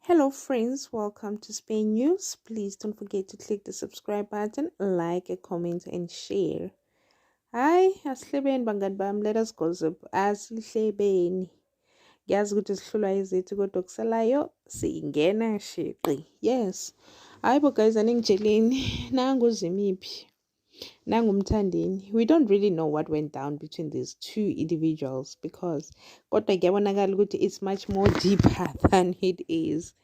Hello friends, welcome to Spain News. Please don't forget to click the subscribe button, like, comment and share. Hayi, asihlebeni bangani bami, let us gossip. Asihlebeni. Ngiyazi ukuthi sihlulwa izithi kodwa kusalayo singena shiqi. Yes. Hayi bo guys, aningitsheleni nangu Zimiphi. Nangumthandeni. We don't really know what went down between these two individuals because kodwa kuyabonakala ukuthi it's much more deeper than it is.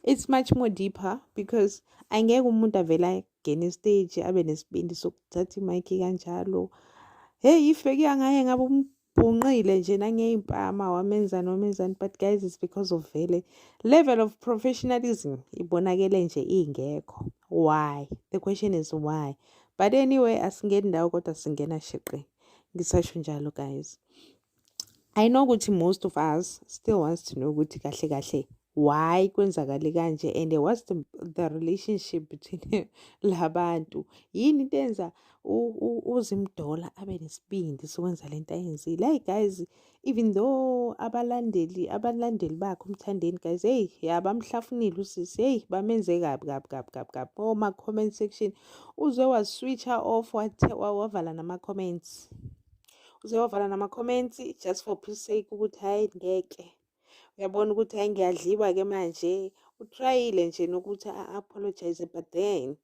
It's much more deeper because angeke umuntu avele angene stage abe nesibindi sokuthatha imayikhi kanjalo. Hey, if bekuya ngaye ngabe umbhunqile nje nangey'mpama wamenzani wamenzani, but guys, it's because of vele level of professionalism ibonakele nje ingekho. Why? The question is why? But anyway, asingeni ndawo kodwa singena shiqi. Ngisasho njalo guys. I know ukuthi most of us still wants to know ukuthi kahle kahle why kwenzakale kanje and what's the relationship between labantu. Yini into enza uZimdola abe nesibindi sokwenza lento ayenzile? Hey guys, even though abalandeli bakhe uMthandeni guys, hey, ya bamhlafunile usisi, hey, bamenze kabi kabi kabi kabi kabi. Oma comment section uze wa-switcha off, wavala nama-comments, uze wavala nama-comments just for peace sake ukuthi hayi ngeke, uyabona ukuthi hayi ngiyadliwa-ke manje. Utryile nje nokuthi a-apologize, but then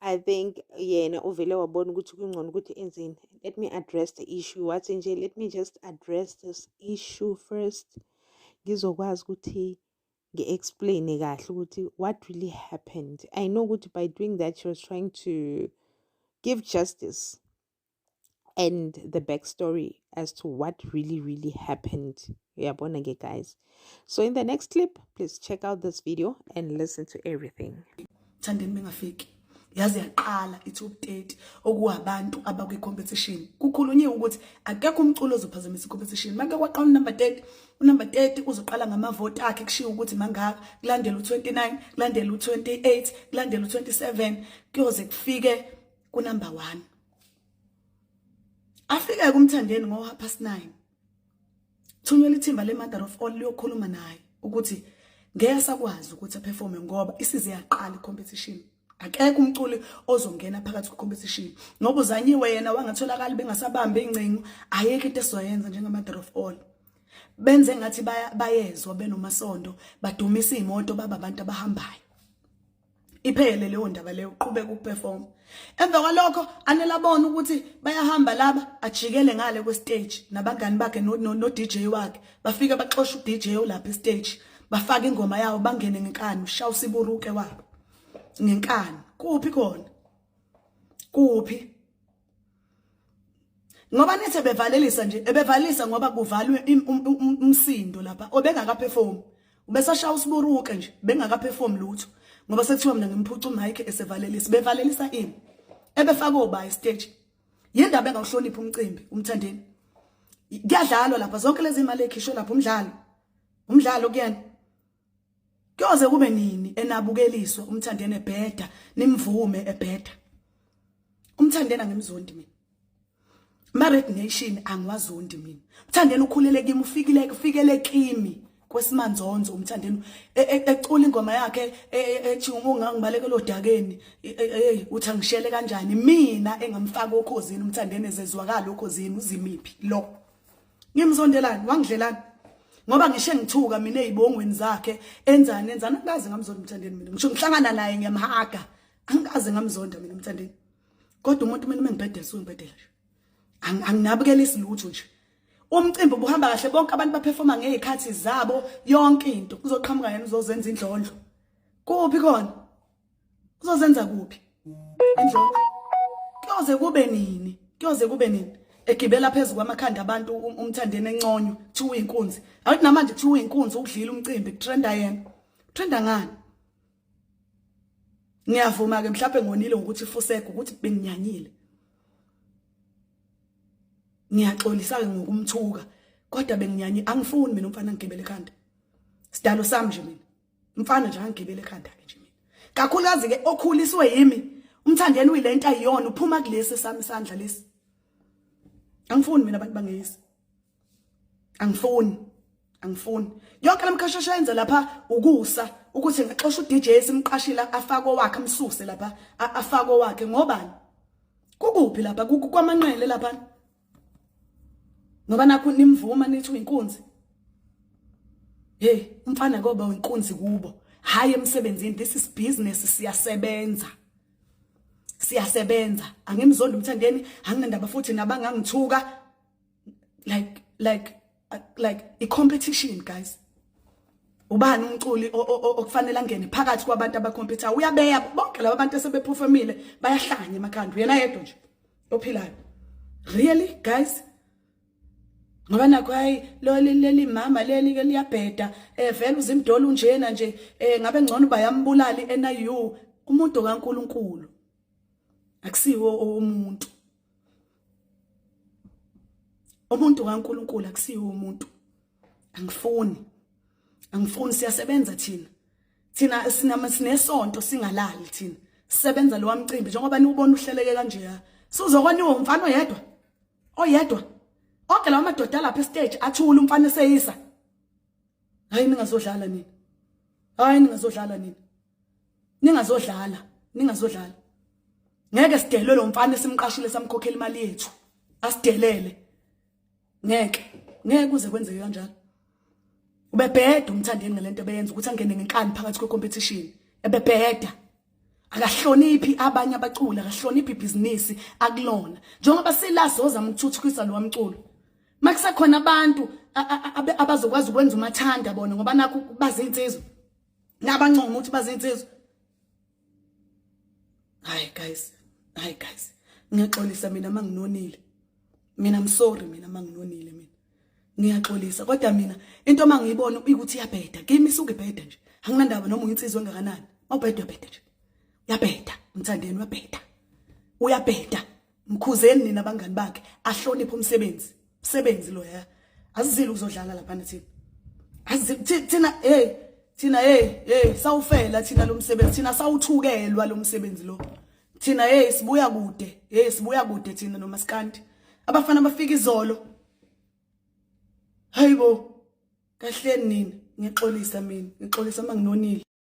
I think yena uvele wabona ukuthi kungcono ukuthi enzeni, let me address the issue. Wathi nje, let me just address this issue first, ngizokwazi ukuthi ngi-explain kahle ukuthi what really happened. I know ukuthi by doing that she was trying to give justice and the backstory as to what really really happened. Uyabona ke guys. So in the next clip, please check out this video and listen to everything. Thandeni bengafiki yaze yaqala i-top 30 okuwabantu abakwi-competition. Kukhulunyiwe ukuthi akekho umculo ozophazamisa i-competition. Make kwaqala unumber 30, unumber 30 uzoqala ngamavoti akhe, kushiwo ukuthi mangaka, kulandela u-29, kulandela u-28, kulandela u-27, kuyoze kufike kunumber 1. Afike kumthandeni ngo 9:30, thunyelwa ithimba le-Mother of All liyokhuluma naye ukuthi ngeke asakwazi ukuthi aperforme ngoba isize yaqala i-competition, akekho umculi ozongena phakathi kwe-competition ngoba uzanyiwe yena wangatholakali, bengasabambi ingcingo. Ayikho into esizoyenza njenge-Mother of All. Benze ngathi bayezwa benomasondo, badumisa iy'moto, baba abantu abahambayo. Iphele leyo ndaba leyo, uqhubeka ukuperform. Emva kwalokho anela bona ukuthi bayahamba laba, ajikele ngale kwestage nabangani bakhe no DJ wakhe. Bafike baxosha uDJ olapha estage, bafaka ingoma yawo, bangene ngenkani, ushaya usiburuke wabo ngenkani. Kuphi khona? Kuphi? Ngoba nithe bevalelisa nje, ebevalelisa ngoba kuvalwe umsindo lapha obengakaperform, ubesashaya usiburuke nje, bengakaperform lutho, ngoba sekuthiwa mina ngimphuca umic esevalelisa. Bevalelisa ini? Ebefaka oba stage. Yindaba engawuhloniphi umcimbi umthandeni? Kuyadlalwa lapha, zonke lezi imali ekhishwe lapha umdlalo, umdlalo kuyena. Kuyoze kube nini enabukeliswa umthandeni ebheda, nimvume ebheda? Umthandeni angimzondi mina, Married Nation angiwazondi mina. Umthandeni ukhulele kimi, ufikile kufikele kimi kwesimanzonzo. Umthandeni ecula ingoma yakhe ethi ungangibalekela odakeni, hey, uthi angishele kanjani mina engamfaka okhozini umthandeni, ezezwakala okhozini. Uzimiphi lo? Ngimzondelani? Wangidlelani? Ngoba ngishe ngithuka mina ezibongweni zakhe, enzani enzani, angikaze ngamzonda umthandeni mina. Ngisho ngihlangana naye ngiyamhaga, angikaze ngamzonda mina umthandeni. Kodwa umuntu mina mengibhedela sungibhedela nje, anginabukela isilutho nje. Umcimbi ubuhamba kahle, bonke abantu baperforma ngezikhathi zabo, yonke into. Kuzoqhamuka yena uzozenza indlondlo. Kuphi khona? Uzozenza kuphi indlondlo? Kuyoze kube nini? Kuyoze kube nini egibela phezulu kwamakhanda abantu umthandeni, enconywa, kuthiwa uyinkunzi? Awuthi namanje kuthiwa uyinkunzi, ukudlila umcimbi, kutrenda yena. Trenda ngani? Ngiyavuma ke, mhlawumbe ngonile ngokuthi fuseke, ukuthi benginyanyile. Ngiyaxolisa ke ngokumthuka, kodwa benginyanye. Angifuni mina umfana ngigibele ekhanda, sidalo sami nje mina umfana nje angigibele ekhanda ke nje mina, kakhulukazi ke okhuliswe yimi. Umthandeni uyilento ayiyona, uphuma kulesi sami isandla lesi. Angifuni mina abantu bangeyisi, angifuni. Angifuni. Yonke lemkhashasha yenza lapha ukusa ukuthi ngixosha uDJ esimqashile afake owakhe amsuse lapha afake owakhe ngobani? Kukuphi lapha kwamanqele lapha? Ngoba nakho nimvuma nithi uyinkunzi. Hey, umfana koba uyinkunzi kubo. Hayi emsebenzini, this is business siyasebenza. Siyasebenza. Angimzondi umthandeni, anginandaba futhi nabangangithuka like like like i competition guys. Ubani umculi okufanele angene phakathi kwabantu abakhompyutha uyabeya bonke laba bantu esebeperformile bayahlanya emakhanda uyena yedwa nje ophilayo really guys ngoba nakho hayi loli leli mama leli ke liyabheda eh vele uzimdolo unjena nje eh ngabe ngcono bayambulali NIU umuntu kaNkuluNkulu akusiwo umuntu umuntu kaNkuluNkulu akusiwo umuntu angifuni angifuni siyasebenza thina thina sinama sinesonto singalali thina sisebenza lo wamcimbi njengoba niwubona uhleleke kanje ya sizokwaniwa umfana oyedwa oyedwa onke lawa madoda lapha estage athula umfana eseyisa hayi ningazodlala nina hayi ningazodlala nina ningazodlala ningazodlala ngeke sidelwe lo mfana esimqashile samkhokhela imali yethu asidelele ngeke ngeke kuze kwenzeke kanjalo ubebheda umthandeni ngalento ebeyenza ukuthi angene ngenkani phakathi kwe-competition ebebheda akahloniphi abanye abaculi akahloniphi ibhizinisi akulona njengoba sila sozama ukuthuthukisa lo mculo makusekhona abantu abazokwazi ukwenza umathanda bona ngoba nakho bazinsizwa nabancoma ukuthi bazinsizwa hayi guys hayi guys ngiyaxolisa mina manginonile mina I'm sorry mina manginonile mina ngiyaxolisa kodwa mina into mangiyibona ukuthi iyabheda kimi isuke ibheda nje anginandaba noma uyinsizwa engakanani mawubheda uyabheda nje uyabheda umthandeni uyabheda uyabheda mkhuzeni nina abangani bakhe ahloniphe umsebenzi umsebenzi lo ya asizile ukuzodlala lapha thina asizile thina hey thina hey hey sawufela thina lo msebenzi thina sawuthukelwa lo msebenzi lo thina hey sibuya kude hey sibuya kude thina nomaskandi abafana bafika izolo hayibo kahleni nina ngixolisa mina ngixolisa manginonile.